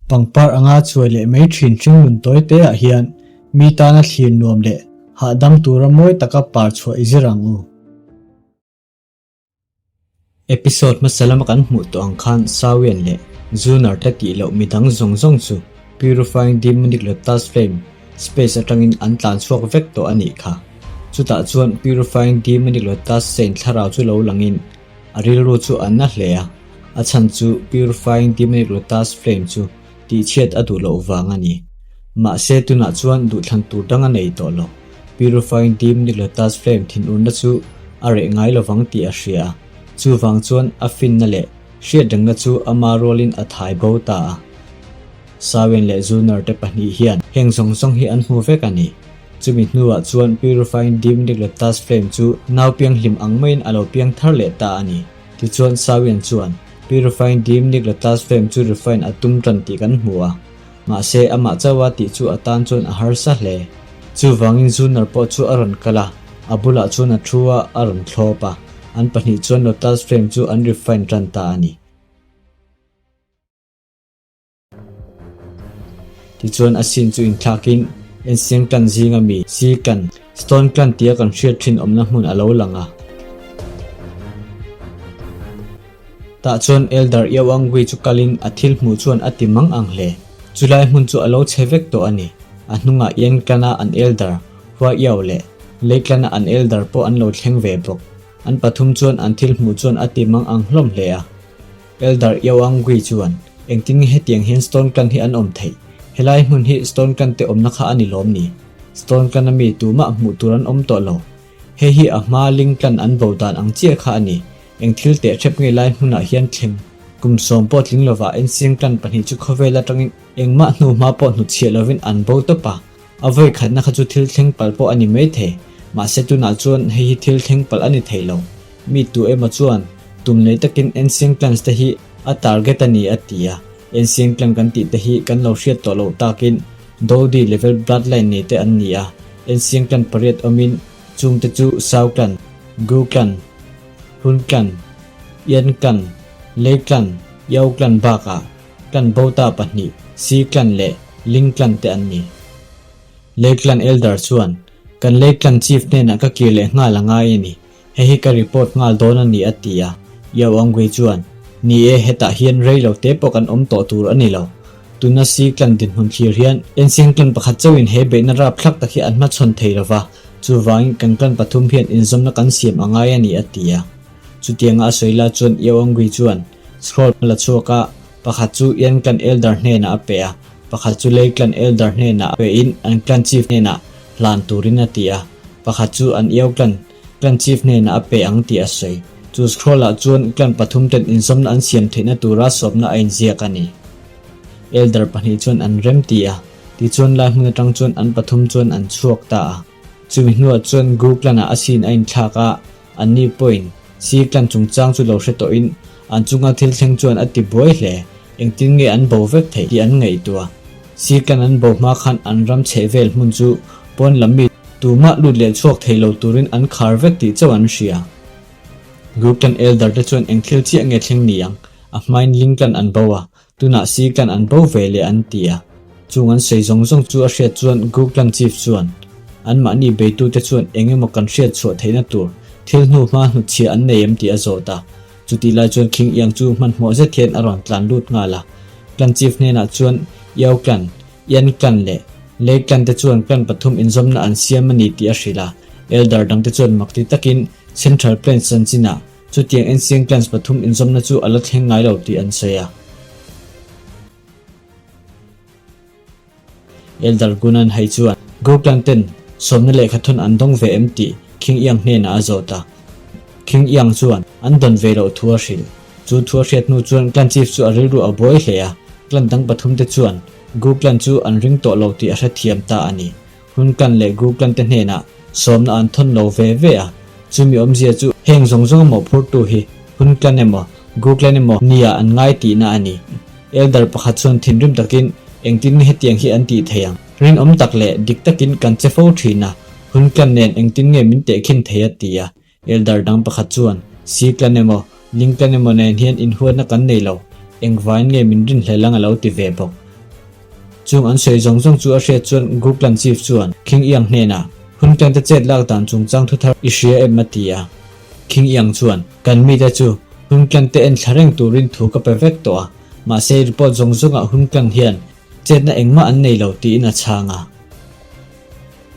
Pangpar anga chuai leh mai thin hringnun tawi te ah hian mi tana thlir nuam leh hahdam tura mawi taka par chhuah i zir ang u. Episode hmasa lama kan hmuh tawh ang khan Sawian leh Zunar te tih loh midang zawng zawng chu Purifying Demonic Lotus Flame space atangin an tlan chhuak vek tawh a nih kha. Chutah chuan Purifying Demonic Lotus Saint thlarau chu lo langin a rilru chu a na hle a, a chhan chu Purifying Demonic Lotus Flame chu tihchhiat a duh loh vang a ni. Mahse tunah chuan duhthlan tur dang a nei tawh lo. Purifying Demonic Lotus Flame thinurna chu a reh ngai lovang tih a hria a, chuvang chuan a finna leh hriatrengna chu ama rualin a thai bo ta a. Sawen leh Zunar te pahnih hian heng zawng zawng hi an hmu vek a ni. Chumi hnuah chuan Purifying Demonic Lotus Flame chu nau pianghlim ang maiin a lo piang thar leh ta a ni. Tichuan Sawian chuan Purifying Demonic Lotus Flame chu refine a tum tan tih kan hmu a. Mahse amah chauha tih chu a tan chuan a harsa hle. Chuvangin Zunar pawh chu a rawn kal a, a bulah chuan a thu a, a rawn thlawp a. An pahnih chuan Lotus Flame chu an refine tan ta a ni. Tichuan a sin chu inthlakin Ancient Clan zinga mi Sea Clan, Stone Clan tia kan hriat thin awmna hmun a lo lang a. Tah chuan Elder Iauangui chu kalin a thil hmuh chuan a ti mang ang hle. Chulai hmun chu a lo chhe vek tawh a ni. A hnungah Yan Clan-a an Elder, Hua Iau leh Lei Clan-a an Elder pawh an lo thleng ve bawk. An pathum chuan an thil hmuh chuan a ti mang ang hlawm hle a. Elder Yawangui chuan, Engtin nge hetiang hian Stone Clan hi an awm theih? Helai hmun hi Stone Clan te awmna kha a ni lawm ni? Stone Clan a mi tumah hmuh tur an awm tawh lo. Hei hi a hma Ling Clan an bo dan ang chiah kha a ni. Eng thil teh hrep nge lai hmunah hian thleng? Kum sawm pawh tling lovah Ancient Clan pahnih chu khawvel atangin engmah hnuhma pawh hnutchhiah lovin an bo tawp a. A vawi khatna kha chu thil thleng palh pawh a ni mai thei, mahse tunah chuan hei hi thil thleng palh a ni thei lo. Mi tu emaw chuan tum nei takin Ancient Clans te hi a target a ni a ti a, Ancient Clan kan tih te hi kan lo hriat tawh loh takin Dodi level bloodline nei te an ni a, Ancient Clan pariat awmin chung te chu Sao Clan, Gu Clan, Hun Clan, Yan Clan, Lei Clan, Yao Clan bakah Clan Bota pahnih, Si Clan leh Ling Clan te an ni. Lei Clan Elder chuan, Kan Lei Clan Chief hnenah ka kir leh nghal a ngai a ni. Hei hi ka report nghal dawn a ni a ti a. Yao Angui chuan, Ni e, hetah hian rei lo te pawh kan awm tawh tur a ni lo. Tuna Si Clan dinhmun thlir hian Ancient Clan pakhat chauhin he beihna rapthlak tak hi an hmachhawn thei lo va, chuvangin kan clan pathum hian inzawmna kan siam a ngai a ni a ti a. Chutianga a sawi lai chuan Yao Angui chuan, Scroll la chhuak a, pakhat chu Yan Clan Elder hnenah a pe a, pakhat chu Lei Clan Elder hnenah a pein an Clan Chief hnenah hlan turin a ti a, pakhat chu an Iau Clan Clan Chief hnenah a pe ang tih a sawi. Chu scroll-ah chuan clan pathum ten inzawmna an siam theihna tura sawmna a inziak a ni. Elder pahnih chuan an rem ti a, tichuan lai hmun atang chuan an pathum chuan an chhuak ta a. Chumi hnuah chuan Gu Clan-ah a sin a inthlak a, Anni pawhin sir tlan chungchang chu lo hre tawhin an chunga thil thleng chuan a ti buai hle. Engtin nge an bo vek theih tih an ngaihtuah. Sir tlan an bo hma khan an ram chheh vel hmun chu pawn lam mi tumah lut leh chhuak thei lo turin an khar vek tih chauh an hria. Group tlan elder te chuan eng thil chiah nge thleng ni ang? A hmain ling tlan an bo a, tunah sir tlan an bo ve leh an ti a. Chung an sawi zawng zawng chu a hriat chuan Group tlan chief chuan anmahni beitute chuan eng emaw kan hriat chhuah theihna tur thil hnu hma hnutchhiah an nei em tih a zawt a. Chutih lai chuan King Iang chu hmanhmawh zet hian a rawn tlan lut nghal a. Clan chief hnenah chuan Yao clan, Yan clan leh Lei clan te chuan clan pathum inzawmna an siam a ni tih a hrilh a. Elder dangte chuan makti takin Central Plains chanchinah chutiang ancient clans pathum inzawmna chu a la thleng ngai lo tih an sawi a. Elder Gunan hei chuan Group Clan ten sawmna lehkha thawn an dawng ve em tih King Iang hnenah a zawt a. King Iang chuan an dawn ve loh thu a hrilh. Chu thu a hriat hnu chuan Clan Chief chu a rilru a buai hle a, Clan dang pathum te chuan Group Clan chu an ring tawh lo tih a hrethiam ta a ni. Hun Clan leh Group Clan te hnenah sawmna an thawn lo ve ve a, chumi awmzia chu heng zawng zawng emaw phurtu hi Hun Clan emaw Group Clan emaw nia an ngai tihna a ni. Elder pakhat chuan thinrim takin engtin nge hetiang hi an tih thei ang? Rinawm tak leh dik takin kan che fo thin a, Hun Clan nen engtin nge min tehkhin thei a ti a. Elder dang pakhat chuan, Si Clan emaw, Ling Clan emaw nen hian inhuatna kan nei lo, engvain nge min rinhlel ang a lo ti ve bawk. Chung an sawi zawng zawng chu a hriat chuan Gurklan Chief chuan King Iang hnenah, Hun Clan te chet lak dan chungchang thu thar i hria em? a ti a. King Iang chuan, Kan mite chu Hun Clan te en thla reng turin thu ka pe vek tawh a, mahse report zawng zawngah Hun Clan hian chetna engmah an nei lo tiin a chhang a.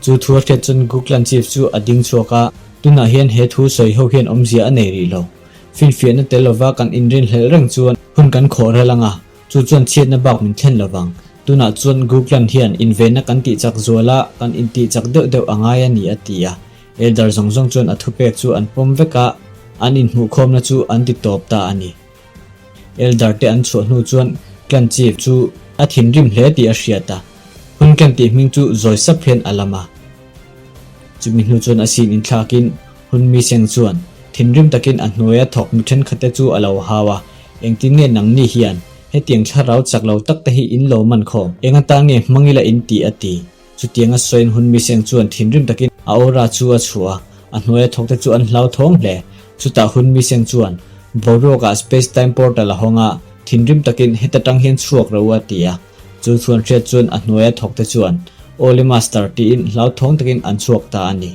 Chu thu a hriat chuan Gurklan Chief chu a ding chhuak a, Tunah hian he thu sawi ho hian awmzia a nei rih lo. Finfiahna tel lova kan inrinhlelh reng chuan hun kan khawh rel ang a, Chu chuan chhiatna bak min thlen lovang. Tunah chuan Guklan hian invenna kan tih chak zual a, kan intih chak deuh deuh a ngai a ni a ti a. Elder zawng zawng chuan a thupek chu an pawm vek a, an inhmuhkhawmna chu an ti tawp ta a ni. Elder te an chhuah hnu chuan Clan Chief chu a thinrim hle tih a hriat a. Hun Clan tih hming chu zawi sap hian a lam a. Chumi hnu chuan a sin inthlakin hun mi seng chuan thinrim takin a hnuaia thawk mi thenkhatte chu a lo hau a, Engtin nge nangni hian hetiang thlarau chak lo tak te hi in lo man khawm? Eng atan nge hmang ila in tih? a ti. Chutiang a sawiin hun mi seng chuan thinrim takin a aura chu a chhuah a, a hnuaia thawkte chu an hlauthawng hle. Chutah hun mi seng chuan boruakah space time portal a hawng a, thinrim takin heta tang hian chhuak ro a ti a. Chu chhuan hriat chuan a hnuaia thawkte chuan, Awle Master tiin hlauthawng takin an chhuak ta a ni.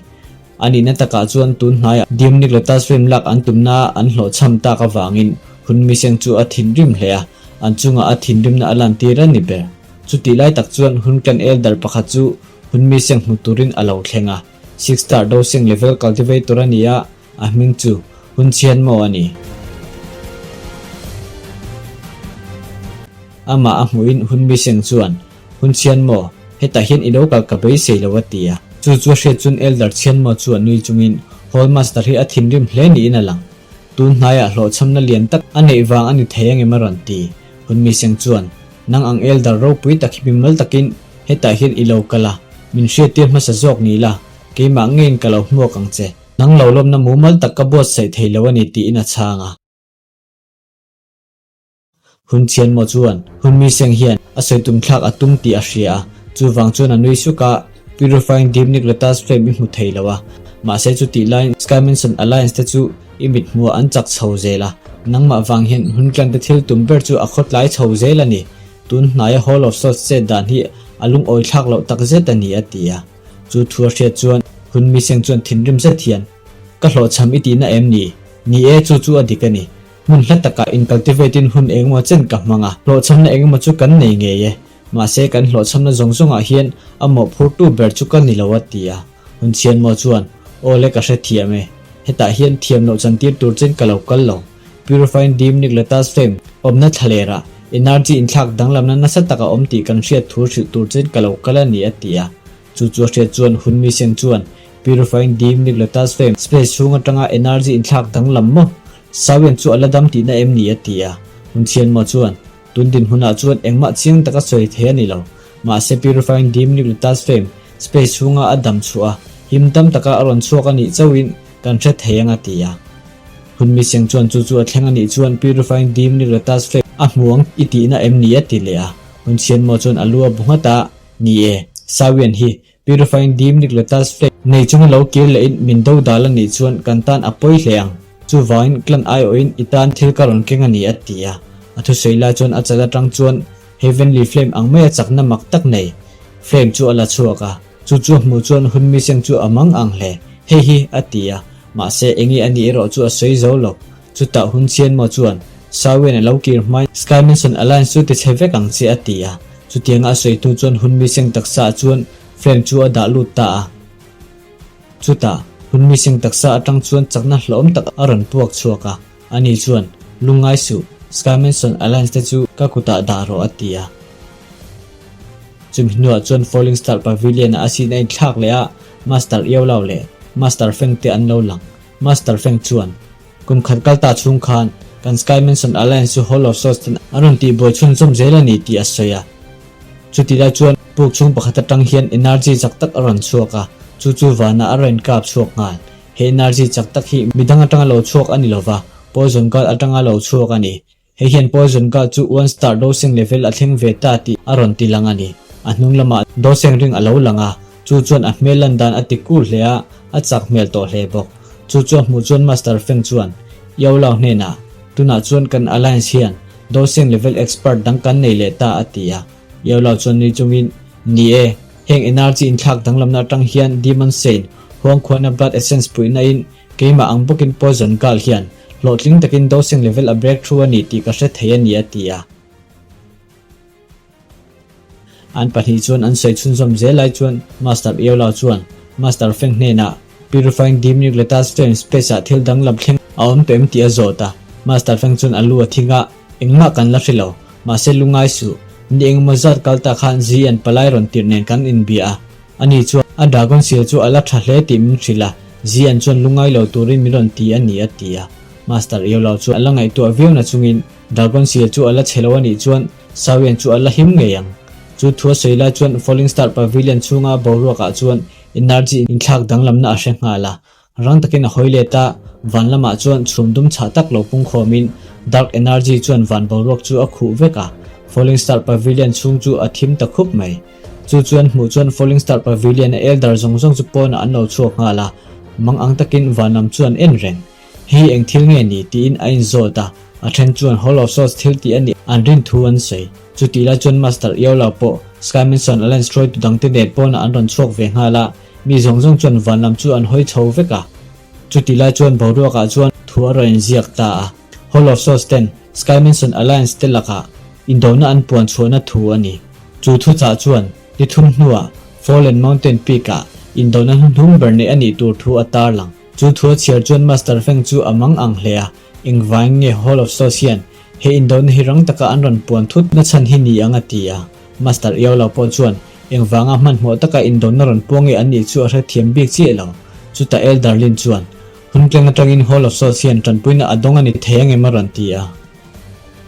A nihna takah chuan tun hnaiah Diemnik Lotus Film lak an tumna an hlawhchham tak avangin hun miseng chu a thinrim hle a, an chungah a thinrimna a lantir a ni ber. Chutih lai tak chuan hun kan elder pakhat chu hun miseng hmu turin a lo thleng a, Six Star Dosing Level Cultivator a ni a, A hming chu Hun Chhian maw a ni? Amah a hmuhin Hun Mi Seng chuan, Hun Chhian maw, hetah hian i lo kal ka beisei lo a ti a. Chu chu a hriat chuan Elder Chhian maw chu a nui chungin Hall Master hi a thinrim hle niin a lang. Tun hnaiah hlawhchhamna lian tak a neih vang a ni thei angem a rawn ti. Hun Mi Seng chuan, Nang ang Elder ropui tak hi mimal takin hetah hian i lo kal a, min hriattir hmasa zawk ni la, keimah ngeiin ka lo hmuak ang che. Nang lo lawmna mumal tak ka buatsaih thei lo a ni tiin a chhang a. Hun Chianmaw chuan hun mi seng hian a sawi tum thlak a tum tih a hria a, chuvang chuan a nui suk a, Purifying Deep Lotus Flame i hmu thei lo a, mahse chutih laiin Sky Mansion Alliance te chu i mit hmuah an chak chho zel a, nangmah vang hian hun tlante thil tum ber chu a khawtlai chho zel a ni. Tun hnaia Hall of Swords chet dan hi a lungawi thlak loh takzet a ni a ti a. Chu thu a hriat chuan hun mi seng chuan thinrim zet hian, Ka hlawhchham i tihna em ni? Ni e, chu chu a dik a ni. Hmun hla takah in cultivate in hun engemaw chen ka hmang a, hlawhchhamna engemaw chu kan nei ngei e. Mahse kan hlawhchhamna zawng zawngah hian a mawhphurtu ber chu ka ni lo a ti a. Hun chhianmaw chuan, Aw le ka hrethiam e. Hetah hian thiam loh chantir tur chen ka lo kal lo. Purifying Demonic Lotus Flame awmna thlalerah energy inthlak danglamna nasa tak a awm tih kan hriat thu hrilh tur chen ka lo kal a ni a ti a. Chu chu a hriat chuan hun mi seng chuan Purifying Demonic Lotus Flame space chhung atanga energy inthlak danglam maw? Sawian chu a la dam tihna em ni a ti a. Hun chhianmaw chuan tun dinhmunah chuan engmah chiang taka sawi thei a ni lo. Mahse Purifying Demonic Lotus Flame space chhunga a dam chhuah a, him dam taka a rawn chhuak a nih chauhin kan hre thei ang a ti a. Hun mi seng chuan chu chu a thleng a nih chuan Purifying Demonic Lotus Flame a hmu ang i tihna em ni a ti leh a. Hun chhianmaw chuan a lu a bu nghat a, Ni e, Sawian hi Purifying Demonic Lotus Flame nei chunga lo kir lehin min do dal a nih chuan kan tan a pawi hle ang. Chuvangin clan aiawhin i tan thil ka rawn keng a ni a ti a. A thusawi lai chuan a chal atang chuan Heavenly Flame ang maia chakna mak tak nei flame chu a la chhuak a. Chu chu a hmuh chuan hun mi seng chu a mang ang hle. Hei hi, a ti a. Mahse, enge a nih erawh chu a sawi zo lo. Chutah hun chhianmaw chuan, Sawian a lo kir hmain Sky Mansion Alliance chu tichhe vek ang che, a ti a. Chutianga a sawi hnu chuan hun mi seng taksa ah chuan flame chu a dah lut ta a. Chutah, hun mi seng taksa atang chuan chakna hlawm tak a rawn puak chhuak a. Ani chuan, Lungngai suh, Sky Mansion Alliance te chu ka kutah dah rawh, a ti a. Chumi hnuah chuan Falling Star Pavilion-ah a sin a inthlak leh a, Master Iaulau leh Master Feng te an lo lang. Master Feng chuan, Kum khat kal ta chhung khan kan Sky Mansion Alliance chu Hall of Swords ten an rawn tihbuai chhunzawm zel a ni tih a sawi a. Chutih lai chuan puk chhung pakhat atang hian energy chak tak a rawn chhuak a, chu chu vanah a rawn inkap chhuak nghal. He energy chak tak hi midang atanga lo chhuak a ni lova, Poison Guard atanga lo chhuak a ni. Hei hian Poison Guard chu one star dosing level a thleng ve ta tih a rawn ti lang a ni. A hnung lamah dosing ring a lo lang a, chu chuan a hmel lan dan a ti kur hle a, a chak hmel tawh hle bawk. Chu chu a hmuh chuan Master Feng chuan Yao Lao hnenah, Tunah chuan kan alliance hian dosing level expert dang kan nei leh ta a ti a. Yao Lao chuan nui chungin, Ni e, heng energy inthlak danglamna atang hian Demon Saint, Huang khuana Blood Essence puihna in keimah ang bawkin Poison Girl hian hlawhtling takin dosing level a break through a ni tih ka hre thei a ni a ti a. An pahnih chuan an sawi chhunzawm zel lai chuan Master Iola chuan Master Feng hnenah Purifying Demonic Lotus Flame Space ah thil danglam thleng a awm tawh em tih a zawt a. Master Feng chuan a lu a thing a, Engmah kan la hre lo, mahse lu ngai suh. Ni engemaw zat kal ta khan Zi an palai rawn tirh nen kan inbia a. Ani chuan a dragon seal chu a la tha hle tih min hrilh a, Zi an chuan lu ngai lo turin min rawn ti a ni a ti a. Master Iola chuan a la ngaihtuah viau na chungin Dragon seal chu a la chhe lo a nih chuan Sawian chu a la him ngei ang. Chu thu a sawi lai chuan Falling Star Pavilion chhunga boruakah chuan energy inthlak danglamna a hre nghal a. Rang takin a hawi let a, van lamah chuan chhum dum chhah tak lo pung khawmin Dark Energy chuan van boruak chu a khuh vek a. Falling Star Pavilion chhung chu a thim ta khup mai. Chu chuan hmuh chuan Falling Star Pavilion a elder zawng zawng chu pawnah an lo chhuak nghal a, mang ang takin van lam chu an en reng. Hei eng thil nge ni tiin a inzawt a, a then chuan Hall of Swords thil tih a nih an rin thu an sawi. Chutih lai chuan Master Iola pawh Sky Mansion Alliance hruaitu dangte nen pawnah an rawn chhuak ve nghal a, mi zawng zawng chuan van lam chu an hawi chho vek a. Chutih lai chuan boruakah chuan thu a rawn inziak ta a, Hall of Swords ten Sky Mansion Alliance te lakah indona an puan chhuahna thu a ni. Chu thuchah chuan ni thum hnuah Fallen Mountain Peak-ah indona hnuhnung ber neih a nih tur thu a tarlang. Chu thu a chhiar chuan Master Feng chu a mang ang hle a, engvangin nge Hall of Souls hian he indona hi rang taka an rawn puan thut na chhan hi ni ang a ti a. Master Yao Lao pawh chuan engvanga hmanhmawh taka indona rawn puang nge an nih chu a hrethiam bik chiah lo. Chutah Elder Lin chuan, Huntleng atangin Hall of Souls hian tanpuina a dawng a ni thei angem a rawn ti a.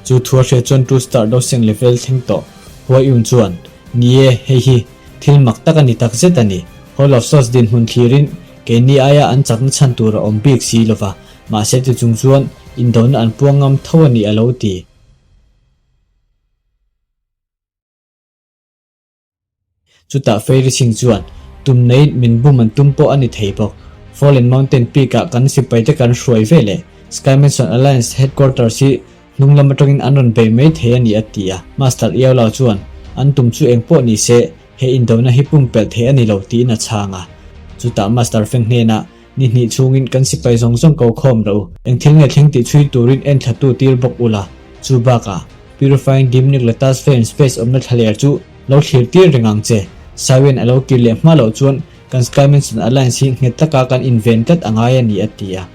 Chu thu a hriat chuan Two Star Doseng level thleng tawh Hua Yun chuan, Ni e, hei hi thil mak tak a ni takzet a ni. Hall of Souls dinhmun thlirin Keini aia an chakna chhan tur a awm bik si lova, mahse ti chung chuan indona an puang ngam tho a ni a lo ti. Chutah Fairy Singh chuan, Tum neiin min bum an tum pawh a ni thei bawk. Fallen Mountain Peak-ah kan sipaite kan hruai ve leh Sky Mansion Alliance Headquarters hi hnung lam atangin an rawn bei mai thei a ni a ti a. Master Iaulau chuan, An tum chu eng pawh ni se, He indona hi pumpelh theih a ni lo tiin a chhang a. Chutah Master Feng hnenah, Ni hnih chhungin kan sipai zawng zawng ko khawm rawh u. Eng thil nge thleng tih chhui turin en thlatu tir bawk ula. Chu bakah, Purifying Demonic Lotus Flame Space awmna thlaler chu lo thlir tir reng ang che. Saiwen a lo kir leh hma loh chuan kan Sky Mansion Alliance hi nghet taka kan inven tlat a ngai a ni a ti a.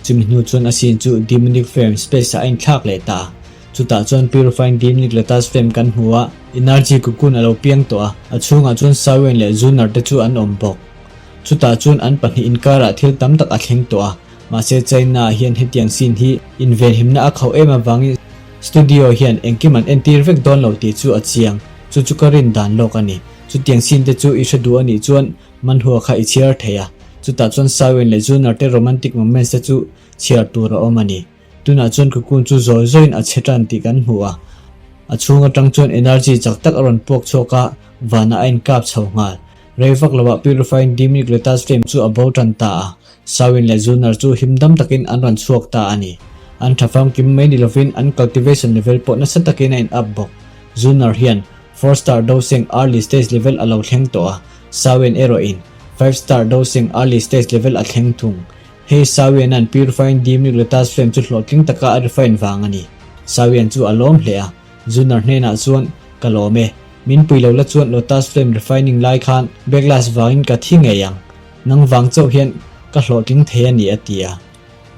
Chumi hnu chuan a scene chu Demonic Flame Space ah a inthlak leh ta a. Chutah chuan Purifying Demonic Lotus Flame kan hmu a, Energy cocoon a lo piang tawh a, a chhungah chuan Sawen leh Zunar te chu an awm bawk. Chutah chuan an pahnih inkarah thil tam tak a thleng tawh a, mahse China ah hian hetiang scene hi invenhimna a khauh em avangin studio hian engkim an entir vek dawn lo tih chu a chiang, chu chu ka rin dan lawk a ni. Chutiang scene te chu i hre duh a nih chuan Manhua kha i chhiar thei a, chutah chuan Sawen leh Zunar te romantic moments te chu chhiar tur a awm a ni. Tunah chuan cocoon chu zawi zawiin a chhe tan tih kan hmu a, a chhung atang chuan energy chak tak a rawn puak chhuak a, vanah a inkap chho nghal. Rei vak lovah Purifying Demonic Lotus Flame chu a bo tan ta a, Sawin leh Zunar chu him dam takin an rawn chhuak ta a ni. An tha famkim mai ni lovin an cultivation level pawh nasa takin a in up bawk. Zunar hian Four star dosing early stage level a lo thleng tawh a, Sawin erawhin Five star dosing early stage level a thleng thung. Hei Sawianan Purifying Demonic Lotus Flame chu hlawhtling taka a refine vang a ni. Sawian chu a lawm hle a, Zunar hnenah chuan, Ka lawm e. Min pui lo la chuan Lotus Flame refining lai khan backlash vangin ka thi ngei ang. Nang vang chauh hian ka hlawhtling thei a ni a ti a.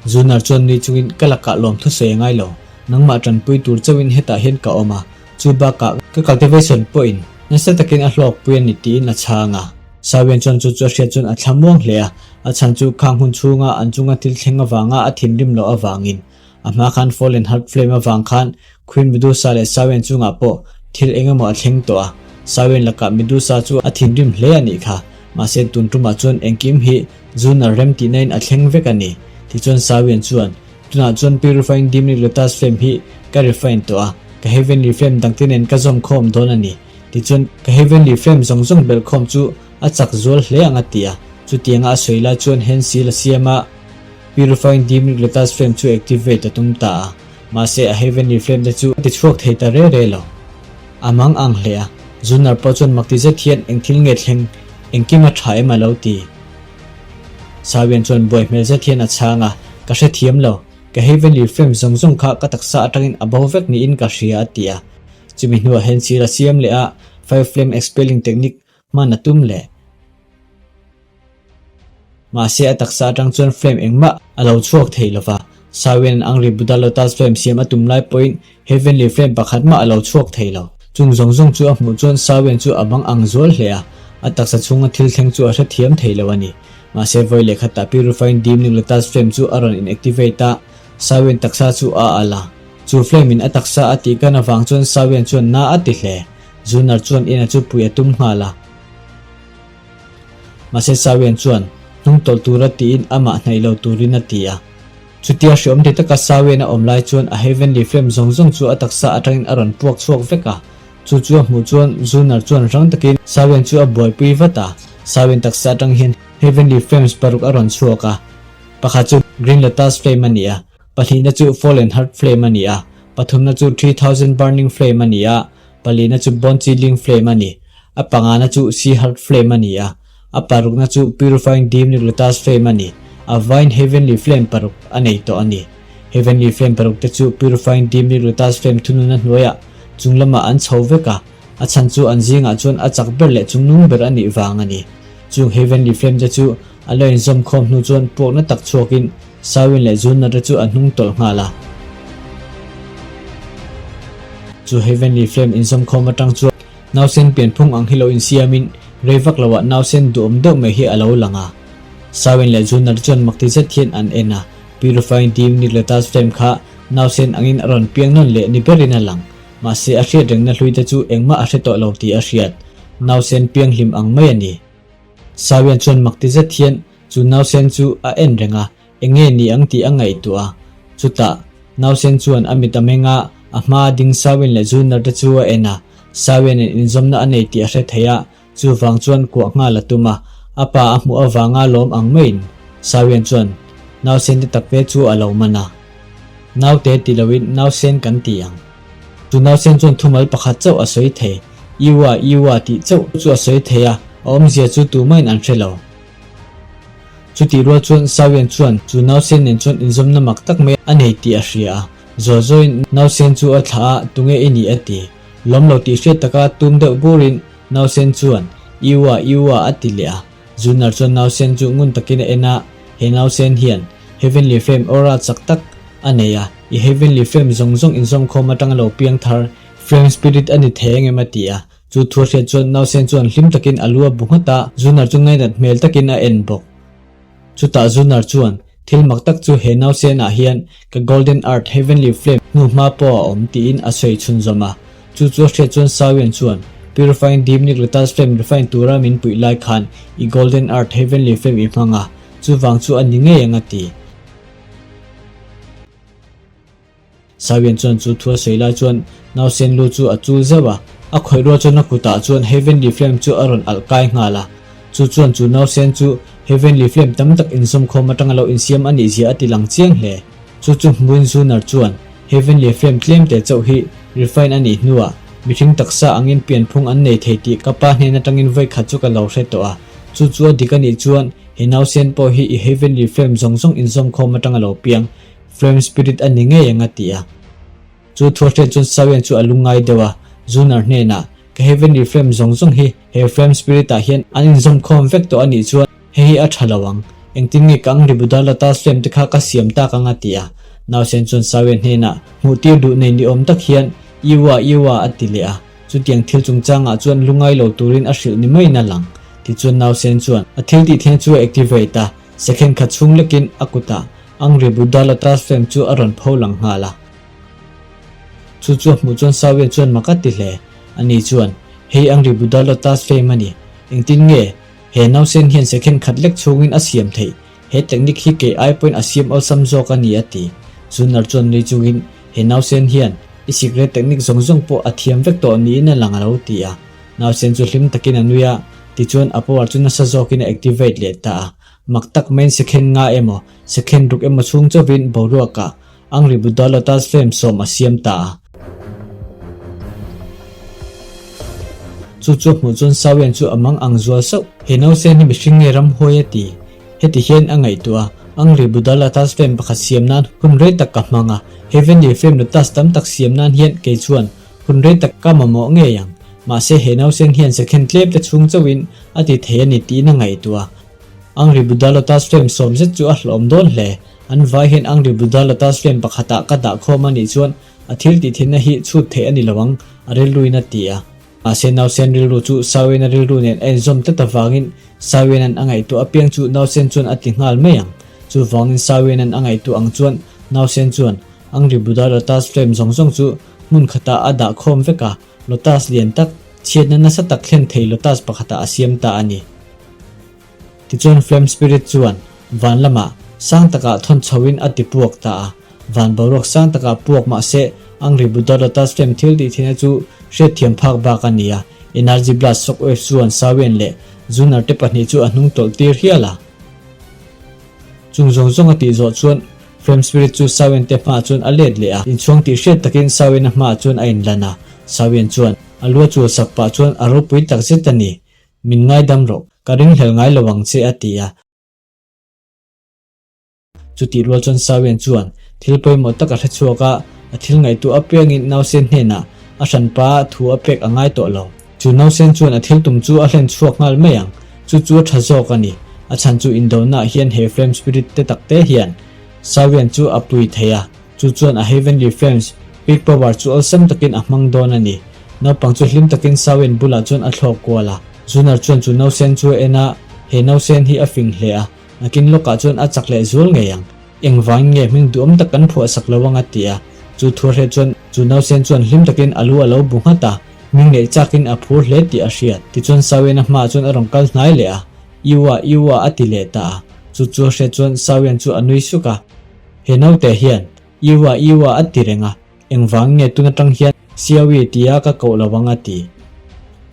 Zunar chuan nui chungin, Ka lakah lawm thusawi a ngai lo. Nangmah tanpui tur chauhin hetah hian ka awm a, chu bakah ka cultivation pawhin nasa takin a hlawkpui a ni tiin a chhang a. Sawian chuan chu chu a hriat chuan a thlamuang hle a, a chhan chu khang hun chhunga an chunga thil thleng avanga a thinrim loh avangin a hma khan Fallen Heart Flame avang khan Queen Medusa leh Sawian chungah pawh thil eng emaw a thleng tawh a, Sawian lakah Medusa chu a thinrim hle a nih kha, mahse tun tumah chuan engkim hi Zunar rem tihna in a thleng vek a ni. Tichuan Sawian chuan, Tunah chuan Purifying Demonic Lotus Flame hi ka refine tawh a, ka Heavenly Flame dangte nen ka zawm khawm dawn a ni. Tichuan, ka Heavenly Flame zawng zawng belhkhawm chu a chak zual hle ang a ti a. Chutianga a sawi lai chuan hand seal a siam a, Purifying Demonic Lotus Flame chu activate a tum ta a. Mahse, a Heavenly Flame te chu a ti chhuak thei ta re re lo. A mang ang hle a, Zunar pawh chuan makti zet hian eng thil nge thleng, engkim a tha em a lo ti. Sawian chuan buai hmel zet hian a chhang a, Ka hrethiam lo, ka Heavenly Flame zawng zawng kha ka taksa atangin a bo vek niin ka hria a ti a. Chumi hnuah hian sir a siam leh a, Fire Flame Expelling Technique hman a tum leh. Mahse a taksa atang chuan flame engmah a lo chhuak thei lova, Sawian Angry Buddha Lotus Flame siam a tum lai pawhin Heavenly Flame pakhat mah a lo chhuak thei lo. Chung zawng zawng chu a hmuh chuan Sawian chu a bang ang zual hle a, a taksa chhunga thil thleng chu a hrethiam thei lo a ni. Mahse vawi leh khatah Purifying Demonic Lotus Flame chu a rawn in-activate a, Sawian taksa chu a alh a. Chu flame in a taksa a tih kan avang chuan Sawian chuan na a ti hle. Zunar chuan ina chu pui a tum nghal a. Mahse Sawian chuan hnung tawlh tura tiin amah hnaih lo turin a ti a. Chutia hreawm ti taka Sawian a awm lai chuan a Heavenly Flame zawng zawng chu a taksa atangin a rawn puak chhuak vek a. Chu chu a hmuh chuan Zunar chuan rang takin Sawian chu a buaipui vat a. Sawian taksa atang hian Heavenly Flames paruk a rawn chhuak a. Pakhat chu Green Lotus Flame a ni a. Pahnihna chu Fallen Heart Flame a ni a, pathumna chu 3000 Burning Flame a ni a, palina chu Bone Chilling Flame a ni. A pangana chu Sea Heart Flame a ni a, a parukna chu Purifying Demonic Lotus Flame a ni. A vaiin Heavenly Flame paruk a nei tawh a ni. Heavenly Flame paruk te chu Purifying Demonic Lotus Flame thununa hnuaiah chung lamah an chho vek a, a chhan chu an zingah chuan a chak ber leh chungnung ber a nih vang a ni. Chung Heavenly Flame te chu a lo inzawm khawm hnu chuan puakna tak chhuakin Sawin leh Zunna te chu a hnung tawlh nghal a. Chu Heavenly Flame inzawm khawm atang chuan nausen pianphung ang hi lo insiamin rei vak loah nausen duhawm deuh mai hi a lo lang a. Sawin leh Zunna te chuan makti zet hian an en a, Purifying Demonic Lotus Flame kha nausen angin a rawn piang nawn leh ni berin a lang. Mahse a hriat rengna hlui te chu engmah a hre tawh lo tih a hriat. Nausen pianghlim ang mai a ni. Sawian chuan makti zet hian Chu nausen chu a en reng a, eng nge ni ang tih a ngaihtuah a. Chutah, nausen chuan a mit a meng a, a hmaa ding Sawin leh Junior te chu a en a. Sawin-in inzawmna a nei tih a hre thei a, chuvang chuan kuah nghal a tum a. A pa a hmuh avanga lawm ang maiin Sawin chuan nausen te takte chu a lo man a. Naute ti loin nausen kan ti ang. Chu nausen chuan thumal pakhat chauh a sawi thei. Iua, Iua tih chauh chu a sawi thei a, a awmzia chu tumahin an hre lo. Chutih rual chuan Sawian chuan chu nausen nen chuan inzawmna mak tak mai a nei tih a hria a. Zawl zawiin nausen chu a thlah a, tunge i nih a ti. Lawm lo tih hriat taka tum deuh burin nausen chuan, Iua, Iua a ti leh a. Zunar chuan nausen chu ngun takin a en a, he nausen hian Heavenly Flame aura chak tak a nei a, i Heavenly Flame zawng zawng inzawmkhawm atanga lo piang thar Flame Spirit a ni thei angem a ti a. Chu thu a hriat chuan nausen chuan hlim takin a lu a bu nghat a, Zunar chu ngainat hmel takin a en bawk. Chutah Zunar chuan, Thil mak tak chu he nausen ah hian ka Golden Earth Heavenly Flame hnu hma pawh a awm tiin a sawi chhunzawm a. Chu chu a hriat chuan Sawian chuan, Purifying Demonic Lotus Flame refine tura min puih lai khan i Golden Earth Heavenly Flame i hmang a, chuvang chu a ni ngei ang a ti. Sawian chuan chu thu a sawi lai chuan nausen lu chu a chul zeuh a, a khawih rual chuan a kutah chuan Heavenly Flame chu a rawn alh kai nghal a. Chu chuan chu nausen chu Heavenly Flame tam tak inzawmkhawm atanga lo insiam a nih zia a ti lang chiang hle. Chu chu hmuin Zunar chuan Heavenly Flame tlem te chauh hi refine a nih hnuah mihring taksa angin pianphung an nei thei tih ka pa hnen atangin vawi khat chu ka lo hre tawh a. Chu chu a dik a nih chuan he nausen pawh hi i Heavenly Flame zawng zawng inzawmkhawm atanga lo piang Flame Spirit a ni ngei ang a ti a. Chu thu a hriat chuan Sawian chu a lungngai deuh a, Zunar hnenah, Ka Heavenly Flame zawng zawng hi he Flame Spirit ah hian an inzawm khawm vek tawh a nih chuan hei hi a tha lo ang. Engtin nge ka Angry Buddha Lotus Flame te kha ka siam tak ang a ti a. Nausen chuan Sawian hnenah, Hmuh tir duh nei ni awm tak hian, Iua, Iua a ti leh a. Chutiang thil chungchangah chuan lungngai lo turin a hrilh ni maiin a lang. Tichuan Nausen chuan a thil tih thleng chu a activate a, second khat chhung lekin a kutah Angry Buddha Lotus Flame chu a rawn pho lang nghal a. Chu chu a hmuh chuan Sawian chuan mak a ti hle. Ani chuan, Hei Angry Buddha Lotus Flame a ni. Engtin nge he nausen hian second khat lek chhungin a siam theih? He technique hi kei ai pawhin a siam awlsam zawk a ni a ti. Zunar chuan nui chungin, He nausen hian i secret technique zawng zawng pawh a thiam vek tawh niin a lang a lo ti a. Nausen chu hlim takin a nui a, tichuan a power chu nasa zawkin a activate leh ta a. Mak tak maiin second nga emaw, second ruk emaw chhung chauhin boruakah Angry Buddha Lotus Flame sawm a siam ta a. Chu chu a hmuh chuan Sawian chu a mang ang zual sauh. He nausen hi mihring nge ramhuai a ti? Heti hian a ngaihtuah a, Angri Buddha Lotus Frame pakhat siam nan hun rei tak ka hmang a, Heavenly Frame Lotus tam tak siam nan hian kei chuan hun rei tak ka mamawh ngei ang. Mahse he nausen hian second tlem te chhung chauhin a ti thei a ni tiin a ngaihtuah a. Angri Buddha Lotus Frame sawm zet chu a hlawm dawn hle. An vai hian Angri Buddha Lotus Frame pakhatah ka dah khawm a nih chuan a thil tih thinna hi chhut theih a ni lo ang, a rilruin a ti a. Mahse nausen rilru chu Sawena rilru nen a inzawm tlat avangin Sawena'n a ngaihtuah apiang chu nausen chuan a ti nghal mai ang. Chuvangin Sawena'n a ngaihtuah ang chuan nausen chuan Angri Buddha Lotus Flame zawng zawng chu hmun khatah a dah khawm vek a, Lotus lian tak, chhiatna nasa tak thlen thei Lotus pakhatah a siam ta a ni. Tichuan Flame Spirit chuan van lamah sang takah thawn chhoin a ti puak ta a. Van boruak sang takah puak mah se Angry Buddha Lotus Flame thil tih thina chu hriatthiam phak bak a ni a. Energy Blast Shockwave chuan Sawian leh Zunar te pahnih chu a hnung tawlh tir hial a. Chung zawng zawng a tih zawh chuan Flame Spirit chu Sawian te hmaah chuan a let leh a. Inchhuang tih hriat takin Sawian a hmaah chuan a inlan a. Sawian chuan a lu a chul sak pah chuan a ropui takzet a ni. Min ngaidam rawh, ka ringhlel ngai lo ang che a ti a. Chutih rual chuan Sawian chuan thil pawimawh tak a hre chhuak a, a thil ngaihtuah apiangin nausen hnenah a hranpa thu a pek a ngai tawh lo. Chu nausen chuan a thil tum chu a hlen chhuak nghal mai ang, chu chu a tha zawk a ni. A chhan chu indonaah hian he Flame Spirit te tak te hian Sawian chu a pui thei a. Chu chuan a Heavenly Flames Peak Power chu awlsam takin a hmang dawn a ni. Naupang chu hlim takin Sawian bulah chuan a thlawk kual a. Zunar chuan chu nausen chu a en a, he nausen hi a fing hle a, nakin lawkah chuan a chak leh zual ngei ang. Engvangin nge hming duhawm tak kan phuah sak lo ang a ti a. Chu thuahre chuan chu nausen chuan hlim takin a lu a lo bu nghat a, hming neih chakin a phur hle tih a hriat. Tichuan Sawian a hmaah chuan a rawn kal hnai leh a, Iua, Iua a ti leh ta a. Chu chuahre chuan Sawian chu a nui suk a. He naute hian Iua Iua a ti reng a, engvang nge tun atang hian Siawi tia ka koh lo ang a ti.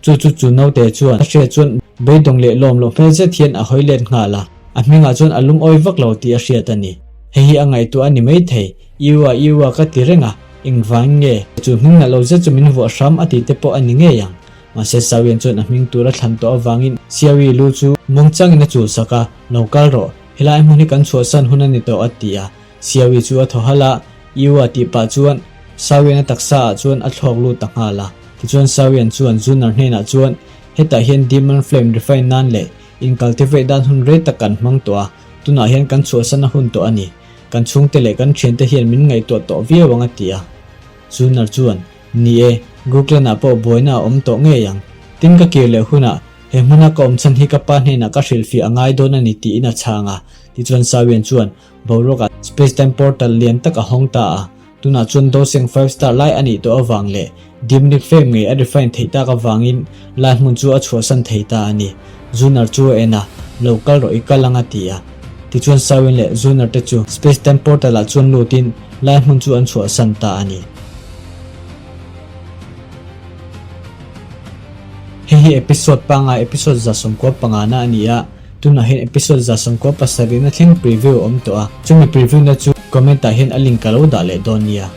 Chu chu chu naute chuan a hriat chuan beidawng leh lawm loh hmel zet hian a hawi let nghal a, a hmingah chuan a lungawi vak lo tih a hriat a ni. Hei hi a ngaihtuah a ni maithei, Iua Iua ka ti reng a, engvang nge chu hming nalh lo zet chu min vuah hram a ti te pawh a ni ngei ang. Mahse Sawian chuan a hming tur a thlan tawh avangin Siawi lu chu muangchangin a chulsak a, Lo kal rawh, Helai hmun hi kan chhuahsan hun a ni tawh a ti a, Siawi chu a thaw halh a, Iua tih pah chuan Sawian a taksa ah chuan a thlawk lut ta nghal a. Tichuan Sawian chuan Zunar hnenah chuan, Hetah hian Demon Flame refine nan leh in cultivate dan hun rei tak kan hmang tawh a, tunah hian kan chhuahsan a hun tawh a ni. Kan chhungte leh kan thiante hian min ngaihtuah tawh viau ang a ti a. Zunar chuan, Ni e, Guklan ah pawh buaina a awm tawh ngei ang. Tin ka kir leh hunah He hmuna ka awm chhan hi ka pa hnenah ka hrilhfiah a ngai dawn a ni tiin a chhang a. Tichuan Sawian chuan boruakah Space Time Portal lian tak a hawng ta a. Tunah chuan Doseng Five Star lai a nih tawh avang leh Dimnik Fame ngei a refine theih tak avangin lai hmun chu a chhuahsan thei ta a ni. Zunar chu a en a, Lo kal rawh i kal ang a ti a. Tichuan Sawian leh Zunar te chu Space Time Portal ah chuan lutin lai hmun chu an chhuahsan ta a ni. Hei hi episode pangai episode 95 na a ni a, tunah hian episode 97 na thleng preview a awm tawh a, chumi preview na chu comment ah hian a link ka lo dah leh dawn nia.